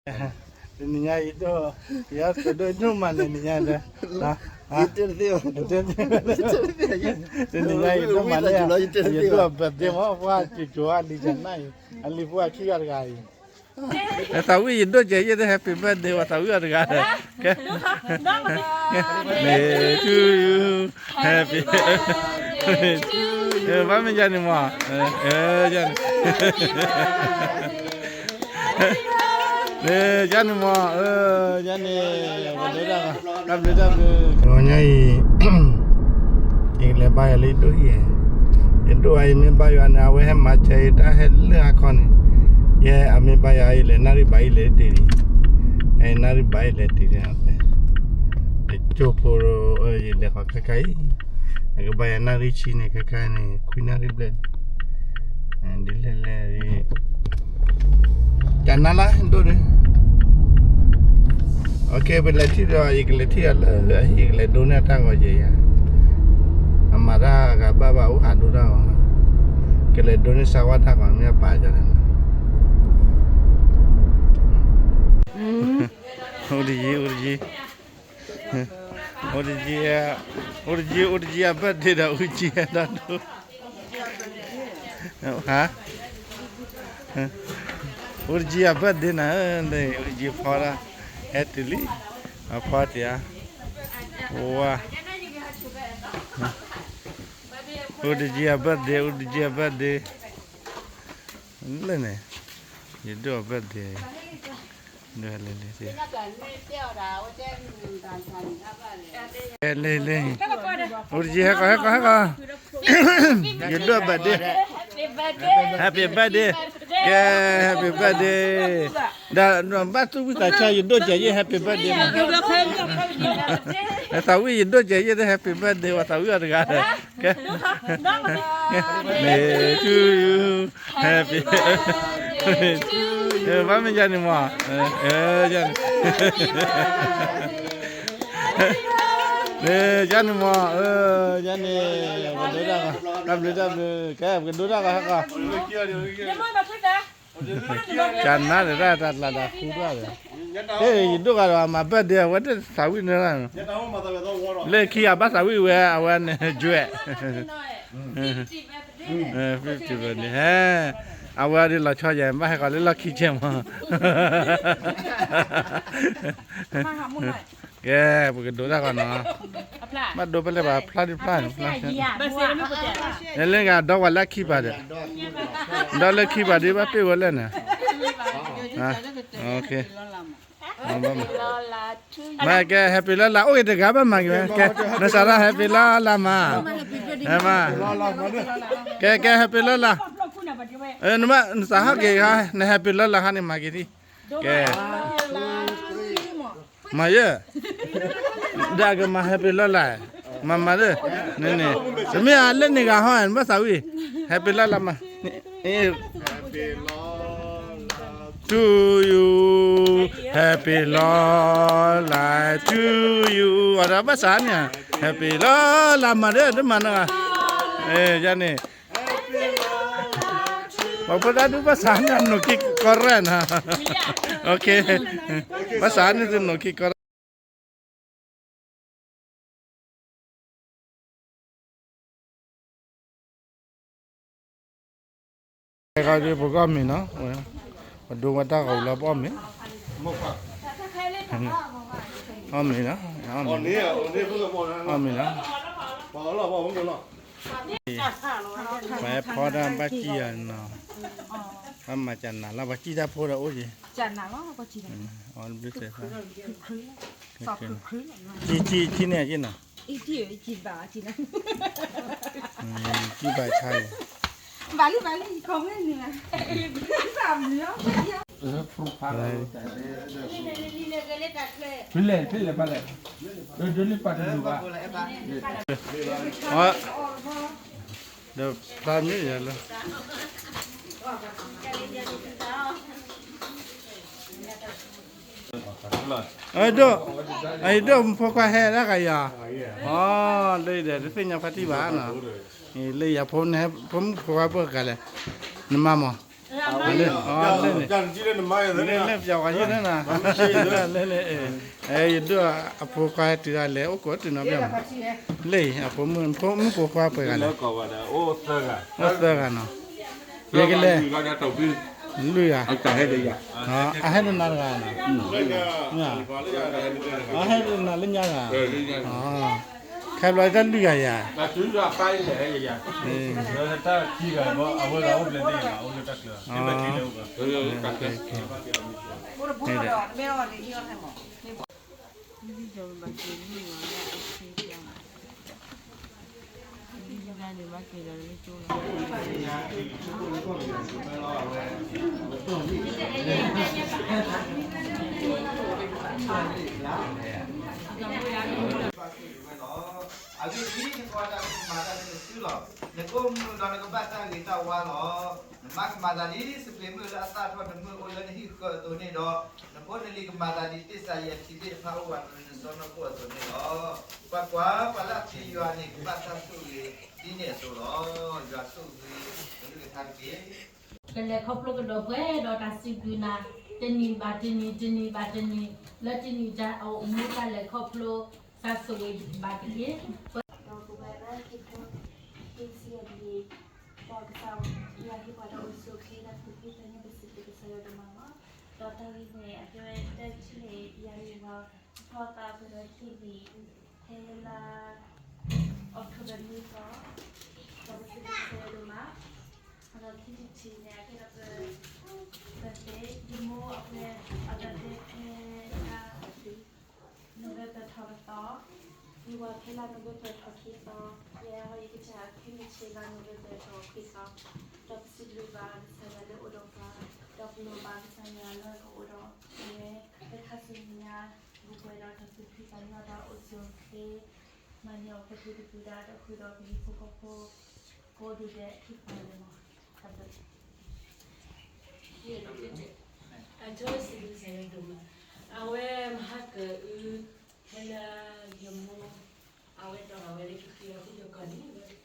တနံၤညါယဒိၣ်, ယဒိၣ်ဒိၣ်မးန့ၣ် နံၤညါဒီး, တနံၤညါယဒိၣ်မးန့ၣ် ယဒိၣ်အဘၢၣ်ဒ့မး ပှၤကၠိကၠိအလံၤကနၣ်အံၤ အလံၤဖိအခံဂၤတဂၤအံၤ သးဝံၣ်ယဒိၣ်ကဲယဲၢ်တ happy birthday ဝဲသးဝံၣ်အီၤတဂၤဒီး, ကဲ, န့ၣ် to you, happy, ဘၣ်မ့ၢ်ယၤန့ၣ်မး, ယၤန့ၣ် ယၤန့ၣ်မး, ယၤန့ၣ်, တၢ်ဘျုးတၢ်ဘျုး, တၢ်ဘျုးတၢ်ဘျုး, တဂီၤညါအံၤ ယကလဲၤဘါယွၤလၢယဒိၣ်ယဲၢ်, ယဒိၣ်အံၤမ့ၢ်ဘါယွၤန့ၣ် အဝဲဟဲမၤစၢၤယတၢ်ဟဲလၢဟါခီန့ၣ်, ယဲအမ့ၢ်ဘါယွၤအံၤလဲၤနၣ်ရံၣ်ဘၣ်အံၤလဲၤတ့ၢ်လံ, နၣ်ရံၣ်ဘၣ်အံၤလဲၤတ့ၢ်လံ, ယကၠိဖိဒီး ယလဲၤဃီၤခဲခါအံၤ, အကဘါယွၤနၣ်ရံၣ်ဆံန့ၣ် ခဲခါန့ၣ် ခွံနၣ်ရံၣ်ဘျဲၣ်, ဒ်လဲၣ်လဲၣ် ကနၣ်လၢ ဒိၣ်ဒၣ်, ပလဲၤထံၣ်ဒီး ယကလဲၤထံၣ်အီၤလၢအဟံၣ် ကလဲၤဒိးန့ၢ်တၢ်ဂီၤယဲၢ်ယၤ, အမၤတၢ်ဂၤဘၣ်ဘၣ်အိၣ်ဟးဒိတၢ်ဂီၤ, ကလဲၤဒိးန့ၢ်စါဝါတၢ်ဂီၤ မ့ၢ်အပာ်ကၠီန့ၣ်, အိၣ်တယံၤ အိၣ်တယံၤ, အိၣ်တယံၤ, အိၣ်တယံၤ အိၣ်တယံၤအ birthday ဒီး အိၣ်တယံၤအတၢ်ဒိၣ် ဟါ, အိၣ်တယံၤအ birthday နၤ, အိၣ်တယံၤဖီဒၣ်, ဟဲတုၤလံ, အဖီတံၢ်ဧါ, ဝါ, အိၣ်တယံၤအ birthday, အိၣ်တယံၤအ birthday, လၢန့ၣ်, ယဒိၣ်အ birthday, လဲၤလဲၤ, လဲၤလဲၤ, အိၣ်တယံၤ ဟဲကီး ဟဲကီး ဟဲကီး, ယဒိၣ်အ birthday, happy birthday, ကဲ happy birthday, ဒီးဘၣ်သူၣ်ဝံၣ်သးဆၢ ယဒိၣ်ကဲယဲၢ် happy birthday မး, သးဝံၣ်ယဒိၣ်ကဲယဲၢ် happy birthday ဝဲသးဝံၣ်အီၤတဂၤဒီး, ကဲ, န့ၣ် to you, happy, ဘၣ်မ့ၢ်ယၤန့ၣ်မး, ယၤန့ၣ်, ယၤန့ၣ်မး, ယၤန့ၣ်, ပကဒိတၢ်ဂီၤ, တၢ်ဘျုးတၢ်ဘျုး, ကဲ ပကဒိတၢ်ဂီၤ ဟဲကီး ကနၣ်ဒီးတၢ် တၢ်လၤတၢ်ဃူတၢ်ဒီး, ယဒိၣ်ဂၤဒီး အမၤ birthday အဝဲသးဝံၣ်န့ၣ်, လၢခံဂၤဘၣ်သးဝံၣ်ဝဲ အဝဲန့ၣ် ကြွဲၣ်, အဝဲဒ်လီၤဆီယၤ ဘၣ်ဟဲကီးလၢလီၢ်ခံကဲမး, ကဲ ပကဒိတၢ်ဂီၤနီၤ, ဘၣ်ဒိဖဲလဲၣ်ဘၣ် ဖျါဒ်ဖျါန့ၣ်, လၢဂၤဒီးဝဲလၢခံပၤဒီး, ဒီးလၢခံပၤဒ်ဘၣ်ပ့ၢ်ဝဲလဲၣ်န့ၣ်, မ့ၢ်ကဲ happy လီလး အိၣ်ဂ့ၤတဂၤဘၣ်မၤက့ၤဝဲ, ကဲ နစးထီၣ် happy လီလးမး, မး, ကဲ ကဲ happy လီလး, နစးဟီၣ်က့ၤ, န happy လီလးဟါန့ၣ် မၤက့ၤဒံး, ကဲ မၤယဲၢ်, ဒီးအကမၤ happy လီလး, မၤမၤဒီး, န့ၣ်န့ၣ်, တမ့ၢ်အလၢန့ၣ်ဂၤဟီ နဘၣ်သးဝံၣ်, happy လီလးမး, to you, happy လီလး to you, အဒီးဘၣ်ဆၣ်န့ၣ်, happy လီလးမၤဒီး တမၤနီၤ, ယၤန့ၣ် ပှၤဖိသၣ်ဒုးဘၣ်ဆၣ်န့ၣ် နိၣ်က့ၤကီၢ်ရဲၣ်နီၤ, ဘၣ်ဆၣ်န့ၣ် တနိၣ်က့ၤကီၢ်ရဲၣ် ခါဒ်ပကအီၣ်မ့ၤနီၤ, ပဒိဝဲတၢ်ဂီၤလၢပအီၣ်မ့ၤ, အီၣ်မ့ၤနီၤ, အီၣ်မ့ၤနီၤ, ပှၤဖီတၢ်ဘၣ်ကံၢ်ယၤနီၤ, ဘၣ်မၤကနၣ်လၢပှၤကံၢ်တၢ်ဖိဒီးအိၣ်က့ၤ, အီၣ်ဘျုးစဲး, ကံၢ်န့ၣ်က့ၤနီၤ, ကံၢ်ဘၣ်ဆါအံၤ ဘၣ်လံ ဘၣ်လံ ယခီဝဲန့ၣ်, ဖဲလဲၣ် ဖဲလဲၣ်ဘၣ်လဲၣ်, ဒိလံပာ်တလူၤဘၣ်, ဒီးဖျါမ့ၢ်ယၤလၢ အဒိၣ်, အဒိၣ်ဖိခွါဟဲဒၣ်ကယၤ, အီ လၢဒီးတသ့ၣ်ညါဖါတံၢ်ဘၣ်နီၤ, လၢယၤဖိ ဖိမုၣ်ဖိခွါဘၣ်ကလဲၣ်, နမၤမး, လၢ လၢန့ၣ် လၢပျီဝါယိၣ်န့ၣ်နၤ, လၢန့ၣ် ယဒိၣ်အဖိခွါဟဲတုၤဒၣ်လဲာ် အိၣ်ကိးတုၤနီတဘျီမး, လၢအံၤအဖိမုၣ်ဖိခွါပှဲၤဂၤလဲၣ်, အိၣ်သၢဂၤနီၤ, ယကလဲၤ လွံၢ်ဂၤ, အဟဲလၢနၤတဂၤနီၤ, အဟဲလၢနၤလၢညါဂၤ, ခဲဘျီတၢ်လွံၢ်ဂၤယၤ, အဂ့ၢ်ဒ်အံၤ, နကွၢ်တၢ်ကမၤတၢ်လၢနစုလီၤ. နကအိၣ်မုာ်ဒီးနကဘၣ်တၢ်ဂ့ၤတၢ်ဝါလီၤ. နမါကမၤသးဒ်စပံးမုၢ်လၢအသၣ်ထီၣ်တမုၢ်အိၣ်လၢနဟံၣ်ဃၢၤအသိးန့ၣ်ဒီး, နဖိနလံၤကမၤသးဒ်သ့ၣ်စၤယံးအထံသ့ၣ်တဖၣ်အိၣ်ဝးတရံးနစီနီၢ်ခိၣ်အသိးန့ၣ်လီၤ. ကွၢ်ကွၢ်, ပှၤလၢအပျံၤယွၤန့ၣ် ကဘၣ်တၢ်ဆိၣ်ဂ့ၤဒ်န့ၣ်အသိးလီၤ. ယွၤဆိၣ်ဂ့ၤကလုၢ်ကထါတက့ၢ်. ကလဲၤခီဖျိကဒီးပှဲၤဒီးတၢ်စံးဘျုးနၤ, တနံၤဘၣ်တနံၤ, တနံၤဘၣ်တနံၤ, လၢတနံၤတၢ်အိၣ်မူတၢ်လဲၤခီဖျိ တၢ်ဆိၣ်ဂ့ၤဘၣ်တက့ၢ်. ဒီးပဝဲဒၣ်ခံဖုခံဆံအနံၤ, ဒီးကစၢ်ယွၤဟ့ၣ်ပှၤတၢ်အိၣ်ဆူၣ်အိၣ်ချ့ တၢ်သူၣ်ဖှံသးညီ ပစံးဘျုးကစၢ်ယွၤဒိၣ်မးလီၤ. ဒီးတၢ်ဂ့ၢ်န့ၣ် အကဲဝဲတၢ်ဂ့ၢ်လၢယၤယွၤ ထီၣ်သးဖဲလၢခံနံၤ, ဖဲလၢ October နွံသီ, ဒီးပစံးဘျုးကစၢ်ယွၤဒိၣ်မး. ဒီးခံထံၣ်တထံၣ်န့ၣ် အကဲဒီးပ birthday, ယမိၢ်အဝဲအ birthday ဖဲလၢ November ထီၣ်တသီ, ယဝၤဖဲလၢ November ထီၣ်ခံသီ, ယဲယကစၢ်ခဲမုၢ်ဆ့ၣ်လၢ November ထီၣ်ခွံသီ, ဒီးပစံးဘျုးဘၣ်ကစၢ်ယွၤလၢအိၣ်ဒီးပှၤ, ဒီးပလိၣ်ဘၣ်ကစၢ်ယွၤလၢကအိၣ်ဒီးပဝဲ လၢခါဆူညါ, ဘူးပှဲၤဒီးတၢ်သူၣ်ဖှံသးညီဒီးအိၣ်ဆူၣ်အိၣ်ချ့, မၤန့ၢ်အီၣ်ပသူၣ်ပသးဒီးဃုာ်ဒီးပဟံၣ်ဖိဃီဖိ ကိးဒူၣ်ဒဲးခံပှဲၤန့ၣ်လီၤ. တၢ်ဘျုး အဆိစံးဘျုးကစၢ်ယွၤဒိၣ်မး, အဝဲမဟါကၢၤအု ဖဲလၢယမိၢ် အဝဲတီၢ်ဘၣ်ဝဲလၢခံက့ၤအီၤဃုာ်ယကီၢ်န့ၣ်,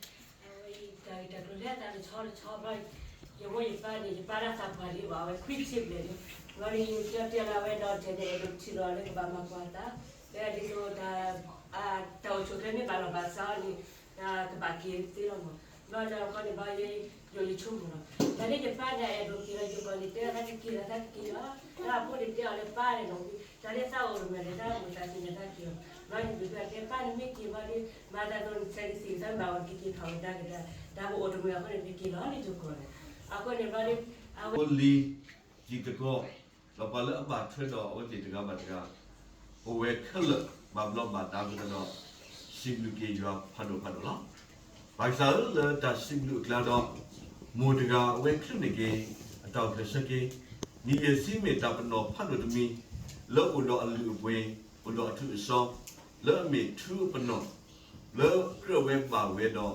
အဝဲတၢ်ဂ့ၢ်တၢ်ကျိၤလၢအသးတဆီတဆီဘၣ်, ယမိၢ်ယပၢ်န့ၣ် ယပၢ်တၢ်သးပှၢ်ဒံးဘၣ် အဝဲခွံဆံဘျဲၣ်န့ၣ်, ဘျီန့ၣ်ယတဲတဲလၢအဝဲဒီး တဲန့ၣ် အဲၣ်ဒိးထံၣ်လီၤလၢကဘၣ်မၤကွၢ်အသး, လၢဒ်သိး တၢ်အိၣ်ဆူၣ်အိၣ်ချ့မ့ၢ်ဘၣ်လီၤဘၣ်စးအီၤန့ၣ်, တၢ်ကဘၣ်က့ၤသ့လီၤမး, ဘျီဒီးခီန့ၣ်ဘျီ ယဆိကမိၣ်လီၤ, တၢ်လၢယပၢ်န့ၣ် အဲၣ်ဒိးက့ၤလီၤယကီၢ်န့ၣ် တဲတၢ်တက့ၤလီၤ တၢ်တက့ၤလီၤ, တၢ်အဖိန့ၣ်တဲအီၤလၢပၢ်န့ၣ်လီၤ, တၢ်လၢသးအိၣ်တမံၤန့ၣ် တၢ်အိၣ်သးသ့ၣ်ညါတၢ်က့ၤလီၤ, ဘျီန့ၣ် ပတဲပၢ်န့ၣ်မ့ၢ်က့ၤဘျီဒီး မၤသးဒ်သိးနဆဲးကစံးသးမၤအီၤက့ၤက့ၤထီၣ်ဝဲဒၣ်ကဒါ, တၢ်ပအိၣ်တမံၤအဃိန့ၣ် ပက့ၤလီၤလၢယကီၢ်န့ၣ်, အဃိန့ၣ်ဘျီဒီး အဝဲ လံ တံၤသကိး, ဒီးပှၤလၢအဘၣ်ထွဲဒီးအဝဲသ့ၣ်တဂၤဘၣ်တဂၤ, ပဝဲခဲလၢာ်ဘၣ်ဘျီးဘၣ်ဒါဝဲဒီး စံးဘျုးက့ၤယွၤဖးဒိၣ်ဖးဒိၣ်လီၤ. ဘၣ်ဆၣ်လၢတၢ်စံးဘျုးအကျါဒီး, မိၢ်တဂၤအဝဲချုးန့ၢ်က့ၤ အတၢ်အိၣ်ဖျဲၣ်ဆၢက့ၤ, နံၣ်ယဲၢ်ဆံမ့ၢ်တၢ်ပနီၣ်ဖးဒိၣ်တမံၤ, လၢအိၣ်ဒီးအလုၢ်အပှ့ၤ, အိၣ်ဒီးအထူးအစီ, လၢအမ့ၢ်ထူအပနီၣ်, လၢကြၢးဝဲဘၣ်ဝဲဒီး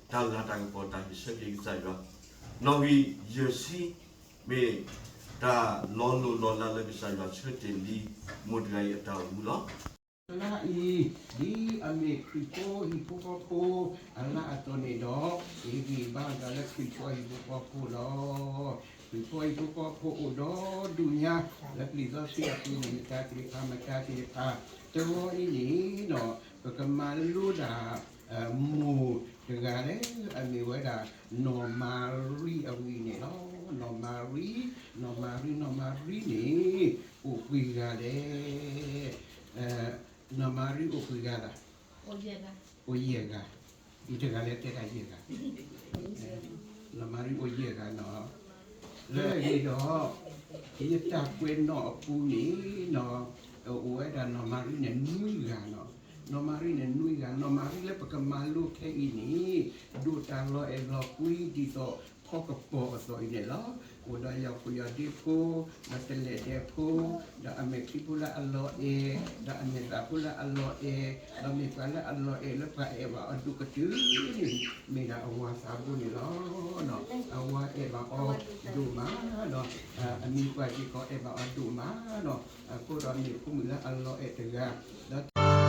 တၢ်လၤတၢ်ကပီၤတၢ်ဟ့ၣ်ဆၢက့ၤကစၢ်ယွၤ, နီၣ်ဂံၢ်ယဲၢ်ဆံ မ့ၢ်တၢ်လီၤလိၢ်လီၤလးလၢကစၢ်ယွၤဆၢတဲာ်လံ မိၢ်တဂၤအံၤအတၢ်အိၣ်မူလီၤ. လၢအံၤ, ဒ်အမ့ၢ်ခရံာ်ဖိဟံၣ်ဖိဃီဖိ အလၢအသိးန့ၣ်ဒီး, ယဂံၢ်ဘါစၢၤလၢခရံာ်ဖိဟံၣ်ဖိဃီဖိလီၤ. ခရံာ်ဖိဟံၣ်ဖိဃီဖိအိၣ်ဒီးဒူၣ်ညါ, လၢပျံၤစီဆှံအပူၤန့ၣ် မတၤသ့ၣ်တဖၣ် မတၤသ့ၣ်တဖၣ်, တဂီၤအံၤန့ၣ်ဒီး ပကမၤလိဒၣ် မိၢ်တဂၤလၢအမ့ၢ်ဝဲဒၣ် နီၢ်မၤရံအဝံၣ်န့ၣ်လီၤ. နီၢ်မၤရံ, နီၢ်မၤရံ, နီၢ်မၤရံန့ၣ် အိၣ်ပှဲၤဂၤလဲၣ်. နီၢ်မၤရံအိၣ်ပှဲၤဂၤလဲၣ်. အိၣ်ယဲၢ်ဂၤ, အံၤတဂၤလၢတဲတၢ်ယဲၢ်ဂၤ, နီၢ်မၤရံအိၣ်ယဲၢ်ဂၤနီၤ. လၢအဂ့ၢ်ဒီး ယတၢ်ကွဲးနီၣ်အပူၤန့ၣ်နီၤ, အိၣ်ဝဲဒၣ်နီၢ်မၤရံန့ၣ်နွံဂၤနီၤ. နီၢ်မၤရံန့ၣ်နွံဂၤ, နီၢ်မၤရံလၢပကမၤလိခဲအံၤန့ၣ် ဒိၣ်တၢ်လီၤအဲၣ်လီၤကွံဒ်သိး ဖီကပီၤအသိးအံၤန့ၣ်လီၤ. အိၣ်ဒီးယီၢ်ခိၣ်ယီၢ်ဒ့ဖိ, ဒီးတလဲၤဒဲးဖိ, ဒီးအမဲာ်ချံဖိလၢအလီၤအဲၣ်, ဒီးအမဲာ်သးဖိလၢအလီၤအဲၣ်, ဒီးမ့ၢ်ပှၤလၢအလီၤအဲၣ်လၢပှၤအဲၣ်ဘၣ်အီၤဒိၣ်ကတၢၢ်န့ၣ် မ့ၢ်ဒၣ်အဝၤသးဘိန့ၣ်လီၤ. အဝၤအဲၣ်ဘၣ်အီၤဒိၣ်မးဒီး အမံၤပှၢ်စ့ၢ်ကီးအဲၣ်ဘၣ်အီၤဒိၣ်မးဒီး အဃိဒီးမ့ၢ်ဖိမုၣ်လၢအလီၤအဲၣ်တဂၤ, ဒီး ဒီး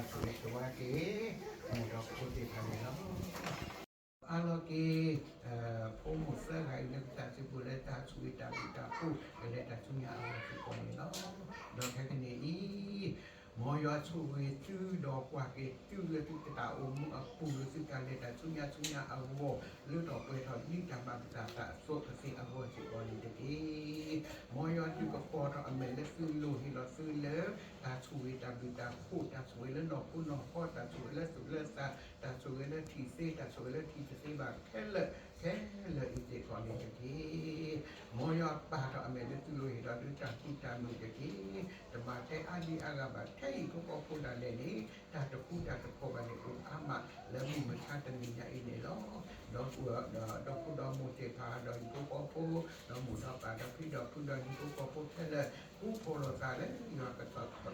ဆိၣ်ဂ့ၤဆိၣ်ဝါက့ၤ မိၢ်ဒီးဖိသ့ၣ်တဖၣ်န့ၣ်လီၤ. အါလီၤက့ၤ ဖိမုၣ်သၢဂၤအံၤလၢပတၢ်စုပူၤလၢတၢ်ဆိၣ်ဂ့ၤတၢ်ဘျုးတၢ်ဖှိၣ် ကလဲၤတၢ်ဆူညါအဂီၢ်စ့ၢ်ကီးန့ၣ်လီၤ. ဒီးခဲကနံၣ်အံၤ မ်ယွၤဆိၣ်ဂ့ၤသုဒီးကွၢ်က့ၤသုလၢသုတၢ်အိၣ်မူအပူၤ လၢသုတၢ်လဲၤတၢ်ဆူညါဆူညါအဂီၢ် လၢထီၣ်ပှဲၤထီၣ်ဒ်တၢ်ဘၣ်ပတၢ်သးအသိးကသ့အဂီၢ်စ့ၢ်ကီးန့ၣ်တက့ၢ်. မ်ယွၤဒုးကပီၤထီၣ်အမဲာ်လၢသုလိၤ ဟ့ၣ်လီၤသုလၢ တၢ်ဆိၣ်ဂ့ၤတၢ်ဘျုးတၢ်ဖှိၣ် တၢ်ဆိၣ်ဂ့ၤလၢနီၢ်ခိနီၢ်ဃီ တၢ်ဆိၣ်ဂ့ၤလၢသူၣ်လၢသး တၢ်ဆိၣ်ဂ့ၤလၢထံၣ်သ့ တၢ်ဆိၣ်ဂ့ၤလၢထံၣ်တသ့ဘၣ်ခဲလၢာ် ခဲလၢာ်အံၤစ့ၢ်ကီးန့ၣ်တက့ၢ်. မ်ယွၤပာ်ထီၣ်အမဲာ်လၢသုလိၤ ဟ့ၣ်ဒီးဒုးတၢ်ဃူတၢ်မုာ်တက့ၢ်. တမၤထဲအါဒံအါဂၤဘၣ် ထဲဟံၣ်ဖိဃီဖိဒၣ်လဲာ်န့ၣ် တၢ်တဃူတၢ်တဖိးဘၣ်န့ၣ် အိၣ်အါမးလၢမုၢ်မဆါတနံၤညါအံၤန့ၣ်လီၤ. ဒီး ဒီဖိဒီမိၢ်သ့ၣ်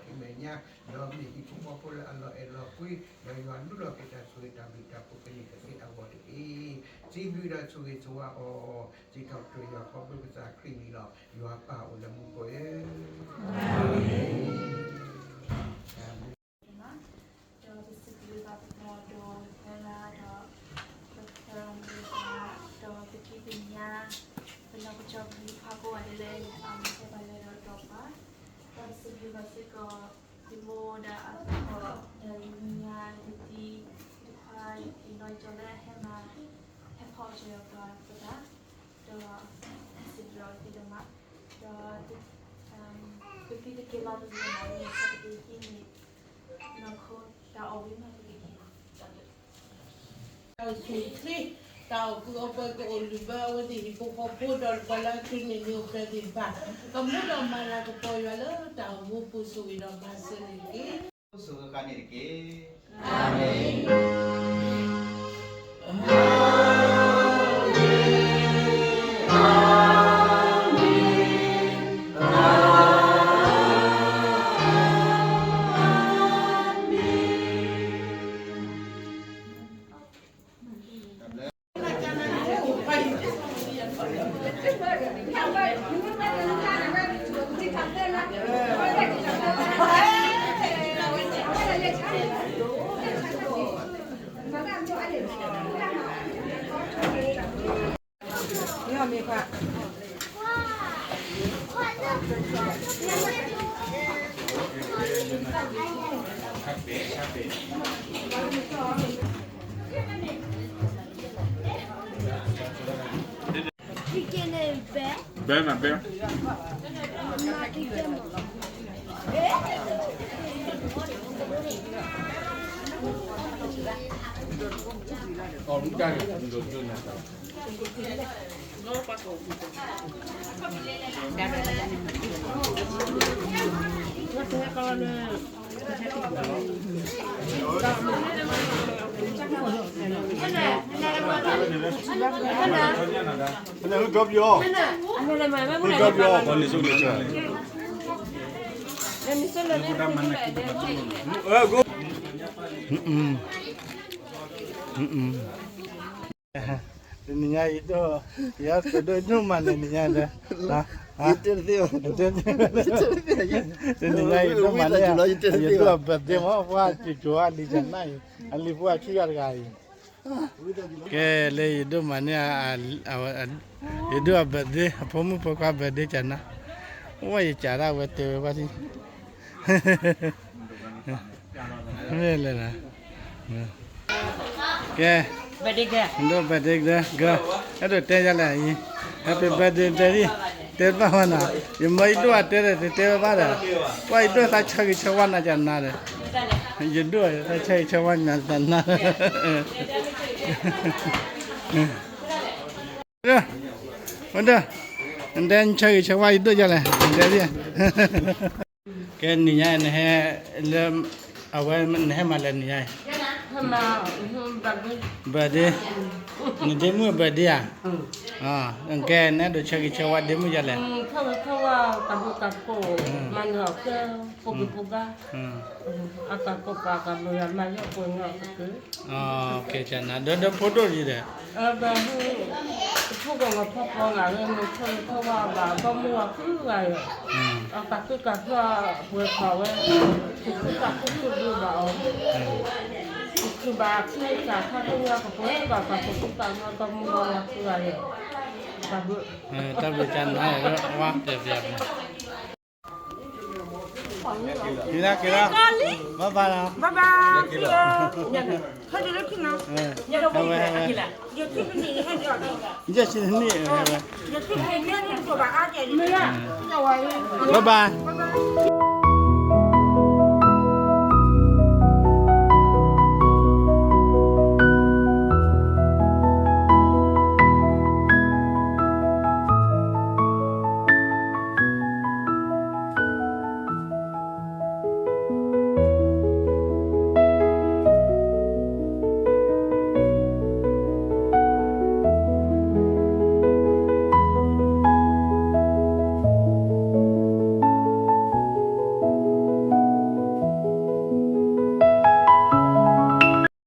တဖၣ် ဒီးဟံၣ်ဖိဃီဖိ ဒီးမိၢ်ဒီးပၢ်ဒီးဖံဒီးဖုဒီးဟံၣ်ဖိဃီဖိခဲလၢာ် ဃူဖိးလိာ်သးလၢယွၤကထီၣ်ထီၣ်က့ၤမဲာ်ညါ ဒီးမ့ၢ်ဟံၣ်ဖိဃီဖိလၢအလီၤအဲၣ်လီၤကွံ ဒီးယွၤလူလီၤက့ၤတၢ်ဆိၣ်ဂ့ၤတၢ်ဘျုးတၢ်ဖှိၣ်ကန့ၢ်ကသ့အဂီၢ်တက့ၢ်. စံးဘျုးဒီးဆိၣ်ဂ့ၤဆိၣ်ဝါအီၤ စံးထီၣ်ပတြၢၤယွၤခီဖျိကစၢ်ခရံာ်န့ၣ်လီၤ. ယွၤပၢ်အိၣ်လၢမူခိၣ်ဧၢ ဒီးပစံးဘျုးဘၣ်ပဒီပုၢ်ဝဲၢ်ဒီး ပသရၣ်မုၣ်သရၣ် ဒီးပဒိကနၣ် ပနီၢ်ကစၢ်ပမိၢ်ပၢ်ကိးဂၤဒဲးလၢ ယအမံၤဟဲဘၣ်လၢဒီးဒီးပှၤ ဒီးပစံးဘျုးဘၣ်စ့ၢ်ကီး ယမိၢ်ဒီးအသကိး ဒီးယမါ ယတံၤ ယတခွါ ယနီၢ်ကစၢ်လၢအဟဲမၤ ဟဲဖီၣ်က့ၤပှၤသရၣ် ဒီးစံးဘျုးအီၤသ့ဒိၣ်မး ဒီး သုက့ၤလီၤတဂ့ၤမး လၢယဆၢကတီၢ်ဟံးန့ၢ် နီၢ်ခိတၢ်အီၣ်ဝံၤမးတက့ၢ်. တၢ်အိၣ်ဆူၣ်အိၣ်ချ့ တၢ်အိၣ်ဖှိၣ်အီၣ်ပှဲၤကအိၣ်လုၢ်ဘၢအဝဲသ့ၣ်ဟံၣ်ဖိဃီဖိဒီးပှၤလၢအဆူၣ်န့ၢ်န့ၣ်အိၣ်ဖျဲၣ်သ့ၣ်တဖၣ် ကမူဒီးမၤလၤကပီၤယွၤလၢတၢ်အိၣ်မူပူၤဆိၣ်ဂ့ၤဒီးမၤစၢၤန့ၣ်တက့ၢ်. ဆိၣ်ဂ့ၤဃာ်န့ၣ်တက့ၢ်. အၤမ့ၣ်. တနံၤညါအံၤဒိၣ်, ယၤတဒိၣ်ဒိၣ်မးန့ၣ် နံၤညါဒီး, တနံၤညါအံၤဒိၣ်မးန့ၣ် ယဒိၣ်အ birthday မ့ၢ် ပှၤစူၤစူၤအလံၤကနၣ်အံၤ, အလံၤဖိအခံဂၤတဂၤအံၤ, ကဲလၢယဒိၣ်မးန့ၣ် ယဒိၣ်အ birthday အဖိမုၣ်ဖိခွါ birthday ကနၣ်, အိၣ်ဝဲယကးဒၣ်ဝဲတဲဝဲဘၣ်ထံၣ် မ့ၢ်လဲၣ်, ကဲ, ဒိၣ် birthday girl, အဲၣ်ဒိးတဲယၤလဲၣ်အံၤ, happy birthday တဲဒံၣ်, တဲတဘၣ်ဝဲနီၤ, ယမၢယဒိၣ်အတဲဒီး တတဲဝဲဘၣ်ဒီး, ကွၢ်ယဒိၣ်သးဆၢဂ့ၤဆၢဝါနၤကနၣ်ဒီး, ယဒိၣ်သးဆၢဂ့ၤဆၢဝါနၤကနၣ် မ့ၢ်ဒီး, နတဲနဆၢဂ့ၤဆၢဝါယဒိၣ်ယၤလဲၣ်, နတဲဒ်, ကဲနံၤညါနဟဲ, လၢ, အဝဲနဟဲမၤလဲၣ်နံၤညါအံၤ, birthday, နဒ့မုၣ်အ birthday ဧါ, ကဲ နအဲၣ်ဒိးဆၢဂ့ၤဆၢဝါဒ့မုၣ်ဒ်လဲၣ်, ဆၢဂ့ၤဆၢဝါတၢ်ဘျုးတၢ်ဖှိၣ်, မၤနၢၤအီၤကဲ ဖိဂံၢ်ဖိဂါ, အတၢ်ကိၢ်ပာ်တၢ်ဘျုးယၤမၤလၢပှဲၤညီအကတၢၢ်, ဒီးဒီးဖိဒိၣ်ဒ်လဲၣ်, ဒီး တဖိကီၢ်မၤဖီပီဂၤလၢနဆၢဂ့ၤဆၢဝါဘၣ် ဘီမုၢ်အီၤဃုဂၤယဲၢ်, အတၢ်သူၣ်တၢ်သၣ်ပှဲၤထီၣ်ဝဲ, သူၣ်ခုသးခုသူၣ်ဒူဘၣ်အီၤ, သူၣ်ခုဘၣ်အခံသးခါသ့ၣ်ညါကပှဲၤဘၣ် တၢ်သူၣ်ခုသးခုဘီမုၢ်အီၤဃုဂၤယဲၢ်, တၢ်ဘျုး, တၢ်ဘျုးကနၤဝဲ, က့ၤလီၤ က့ၤလီၤ, bye bye လီၤ, bye bye, ဟဲလၢခံနီၤ, ယဲၢ်ဆံတနံၣ်, ယဲၢ်ဆံတနံၣ်, ဘၣ်ဘၣ်, bye bye.